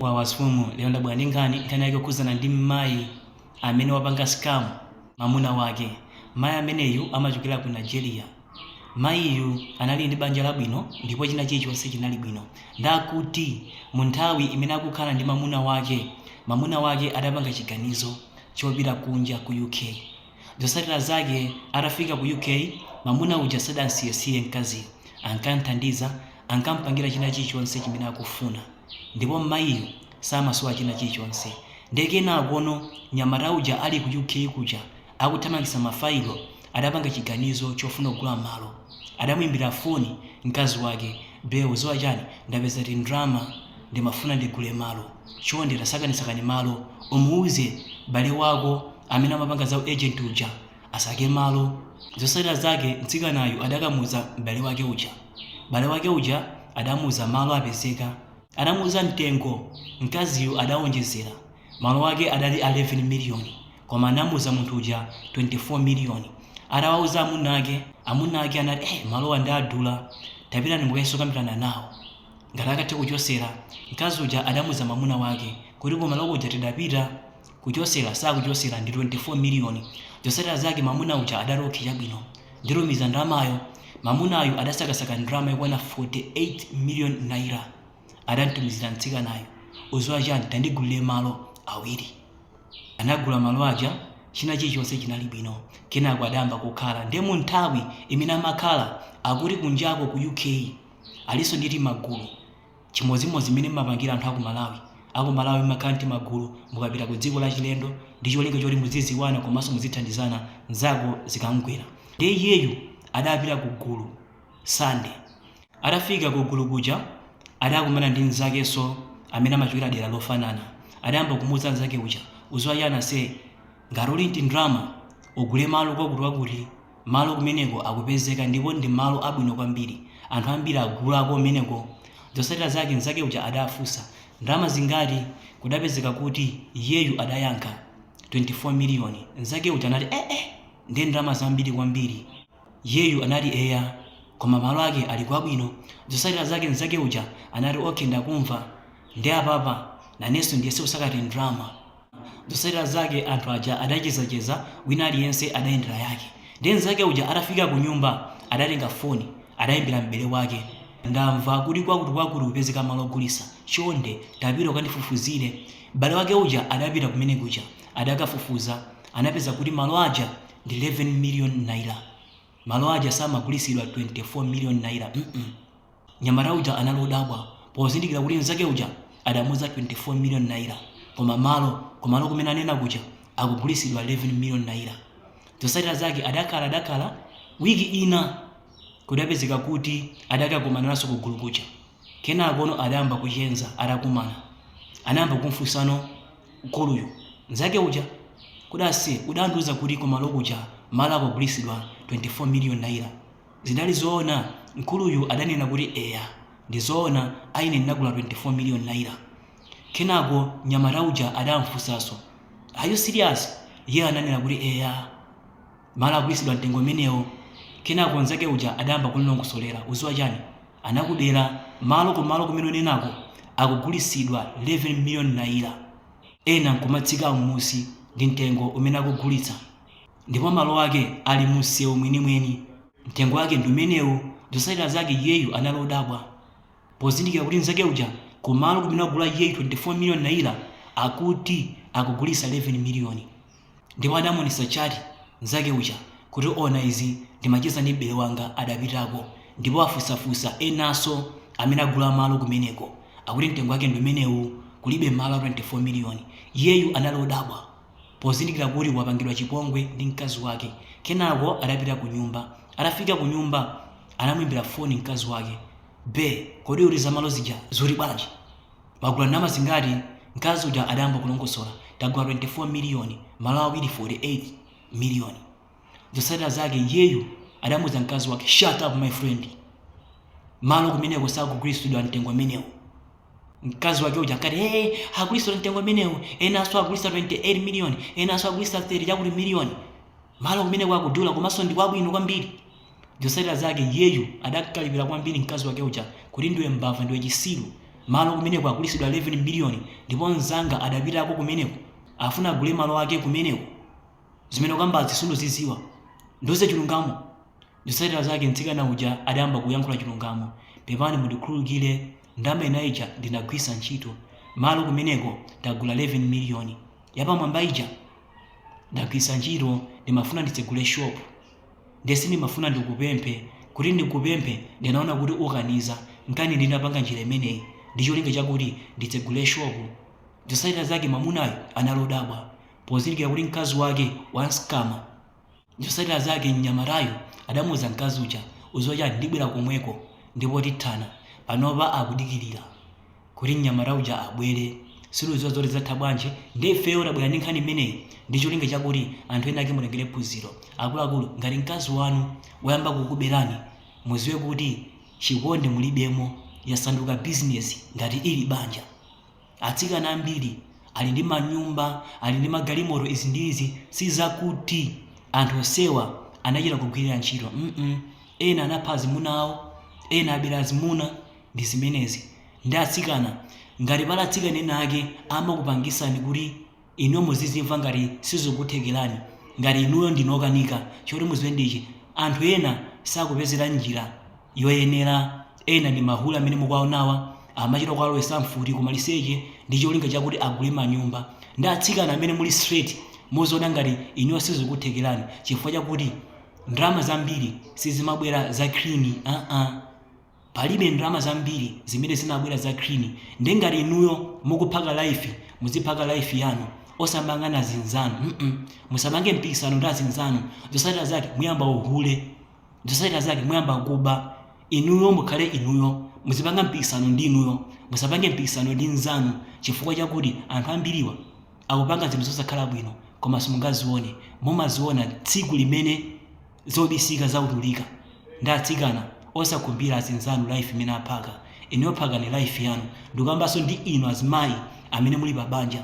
Wawa mfumu, lero ndabwera ndi nkhani, nkhani yake yokhuzana ndi mmayi amene wapanga scam mamuna wake. Mayi ameneyu amachokera ku Nigeria. Mayiyu anali ndi banja labwino ndipo china chilichonse chinali bwino. Ndakuti mu nthawi imene akukhala ndi mamuna wake, mamuna wake adapanga chiganizo chopita kunja ku UK. Zotsatira zake atafika ku UK, mamuna uja sadamsiyesiye mkaziyo. Ankamthandiza, ankampangira china chilichonse chimene akufuna. Ndipo mmayiyu samasowa china chilichonse. Nde kenakono mnyamata uja ali ku UK kuja akuthamangitsa mafailo, adapanga chiganizo chofuna kugula malo. Adamuimbira foni mkazi wake, Bae uziwa chani, ndapeza tindrama ndimafuna ndigule malo. Chonde tasakanisakani malo, umuuze bale wako amene amapanga za u agent uja asake malo. Zotsatira zake mtsikanayu adakamuuza m'bale wake uja. Bale wake uja adamuuza malo apezeka. Atamuuza mtengo, mkaziyu adaonjezera. Malo ake adali a 11 million koma anamuuza munthu uja 24 million. Atawauza amuna ake, amuna ake anati eh malowa nde adula, tapitani mukayese kukambirana nawo ngati akathe kuchosera. Mkazi uja adamuuza mamuna wake kuti kumalo kuja tidapita kuchosera sakuchosera ndi 24 million. Zotsatira zake mamuna uja adati okay chabwino nditumiza ndalamayo. Mamunayu adasakasaka ndalama yokwana 48 million naira adamtumizira mtsikanayu. Uziwa chani tandigulire malo awiri. Anagula malo aja china chilichonse chinali bwino kenako adayamba kukhala nde munthawi imene amakhala akuti kunjako ku UK alinso ndi timagulu Chimodzimodzi mmene mumapangira anthu aku Malawi. Aku Malawi mumakhala ndi timagulu mukapita ku dziko lachilendo ndi cholinga choti muzidziwana komanso muzithandizana nzako zikamgwera. Ndiye iyeyu adapita ku gulu Sunday. Atafika ku gulu kuja adakumana ndi nzakenso amene amachokera dera lofanana. Adayamba kumuuza nzake uja, uziwa chani ase, ngati uli ntindrama ugule malo kwakuti kwakuti. Malo kumeneko akupezeka ndipo ndi malo abwino kwambiri. Anthu ambiri agulako kumeneko. Zotsatira zake mnzake uja adafunsa, Ndalama zingati? Kudapezeka kuti iyeyu adayankha, 24 miliyoni. Mnzake uja anati, Eh eh! Ndiye ndalama zambiri kwambiri. Iyeyu anati, Eya, koma malo ake ali kwabwino. Zotsatira zake mnzake uja anati, Okay ndakumva. Ndiye apapa nanenso ndiyese kusaka tindrama. Zotsatira zake anthu aja adachezacheza wina aliyense adayendera yake. Ndiye mnzake uja atafika kunyumba adatenga foni adaimbira m'bele wake. Ndamva kuti kwakutikwakuti kupezeka malo ogulitsa, chonde tapita ukandifufuzire. M'bale wake uja adapita kumene kuja adakafufuza anapeza kuti malo aja ndi 11 million naira. Malo aja samagulitsidwa 24 million naira mm. Mnyamata uja anali odabwa pozindikira kuti mnzake uja adamuuza 24 million naira koma malo kumalo kumene anena kuja akugulitsidwa 11 million naira. Zotsatira zake adakhala adakhala wiki ina kudapezeka kuti adakakumananso kugulu kuja. Kenakono adayamba kuchenza atakumana. Anayamba kumfunsano mkuluyu mnzake uja kodi ase udandiuza kuti kumalo kuja malo akugulitsidwa 24 million naira. Zidali zoona? Mkuluyu adanena kuti eya ndi zoona a ine ndinagula 24 million naira. Kenako mnyamata uja adamfunsanso are you serious? Iye ananena kuti eya malo akugulitsidwa mtengo umenewo. Kenako nzake uja adayamba kumlongosolera uziwa chani anakubera malo kumalo kumene unenako akugulitsidwa 11 million naira ena nkumatsika mmusi ndi mtengo umene akugulitsa. Ndipo malo ake ali mumsewu mwenimweni. Mtengo wake ndi umenewu. Zotsatira zake iyeyu anali odabwa pozindikira kuti mnzake uja kumalo kumene wagula iyeyu 24 million naira akuti akugulitsa 11 million. Ndipo adamuonetsa chat mnzake uja kuti ona izi ndimacheza ndi m'bale wanga adapitako ndipo afunsafunsa enanso amene agula malo kumeneko akuti mtengo wake ndi umenewu kulibe malo a 24 million. Iyeyu anali odabwa. pozindikira kuti wapangidwa chipongwe ndi mkazi wake. Kenako adapita kunyumba. Atafika kunyumba anamuimbira foni mkazi wake. Bae, kodi uti za malo zija zuli bwanji? Mwagula ndalama zingati? Mkazi uja adayamba kulongosola. Tagula 24 miliyoni, malo awiri 48 miliyoni. Zotsatira zake iyeyu adamuuza mkazi wake, shut up my friend. Malo kumeneko sakugulitsidwa mtengo umenewu. Mkazi wake uja ankati hey, agulitsa mtengo umenewu, enanso agulitsa 28 million, enanso agulitsa 30 chakuti million. Malo kumeneko akudula komanso ndi kwabwino kwambiri. Zotsatira zake iyeyu adakalipira kwambiri mkazi wake uja kuti ndiwe mbava, ndiwe chisiru. Malo kumeneko agulisidwa 11 billion ndipo mzanga adapitako kumeneko afuna agule malo ake kumeneko. Zimene ukambazi sunduziziwa. Ndiuze chilungamo. Zotsatira zake mtsikana uja adayamba kuyankhula chilungamo. Pepani mundikhululukire ndalama ina ija ndinagwisa ntchito. Malo kumeneko ndagula 11 million. Yapamwamba ija ndagwisa ntchito ndimafuna nditsegule shop. Nde sindimafuna ndikupemphe. Kuti ndikupemphe ndinaona kuti ukaniza nkani ndinapanga njira imeneyi ndi cholinga chakuti nditsegule shop. Zotsatira zake mamunayo anali odabwa pozindikira kuti mkazi wake wamskama. Zotsatira zake mnyamatayu adamuuza mkazi uja, uziwa chani ndibwera komweko ndipo tithana. Panopa akudikilira kuti mnyamata uja abwere. Sitikudziwa zoti zatha bwanji nde ifeyo tabwera ndi nkhani imeneyi ndi cholinga chakuti anthu ena ake mutengere phunziro. Akuluakulu ngati mkazi wanu wayamba kukuberani muziwe kuti chikondi mulibemo yasanduka business ngati ili banja. Atsikana ambiri ali ndi manyumba, ali ndi magalimoto izi ndi izi sizakuti anthu onsewa anachita kugwirira ntchito mm ena anapha azimuna awo, ena abera azimuna ndi zimenezi. Nde atsikana ngati pali atsikana ena ake amakupangisani kuti inuyo muzizimva ngati sizikuthekerani, ngati inuyo ndinu okanika, choti muziwe ndichi anthu ena sakupezera njira yoyenera, ena ndi mahule amene mukuwaonawa amachita kuwalowesa mfuti kumaliseche ndi cholinga chakuti agule manyumba. Nde atsikana amene muli straight muziona ngati inuyo sizikuthekerani chifukwa chakuti ndalama zambiri sizimabwera za clean aa. Palibe ndalama zambiri zimene zimabwera za clean nde ngati inuyo mukuphaka life muziphaka life yanu osamayang'ana azinzanu mm musapange mpikisano ndi azinzanu zosatira zake muyamba uhule zosatira zake muyamba kuba inuyo mukhale inuyo muzipanga mpikisano ndi inuyo musapange mpikisano ndi nzanu chifukwa chakuti anthu ambiriwa akupanga zinthu zosakhala bwino koma simungazione mumaziona tsiku limene zobisika zaululika ndi atsikana osakhumbira azinzanu life imene aphaka inuyo phakani life yanu ndikukambanso ndi inu azimayi amene muli pa banja.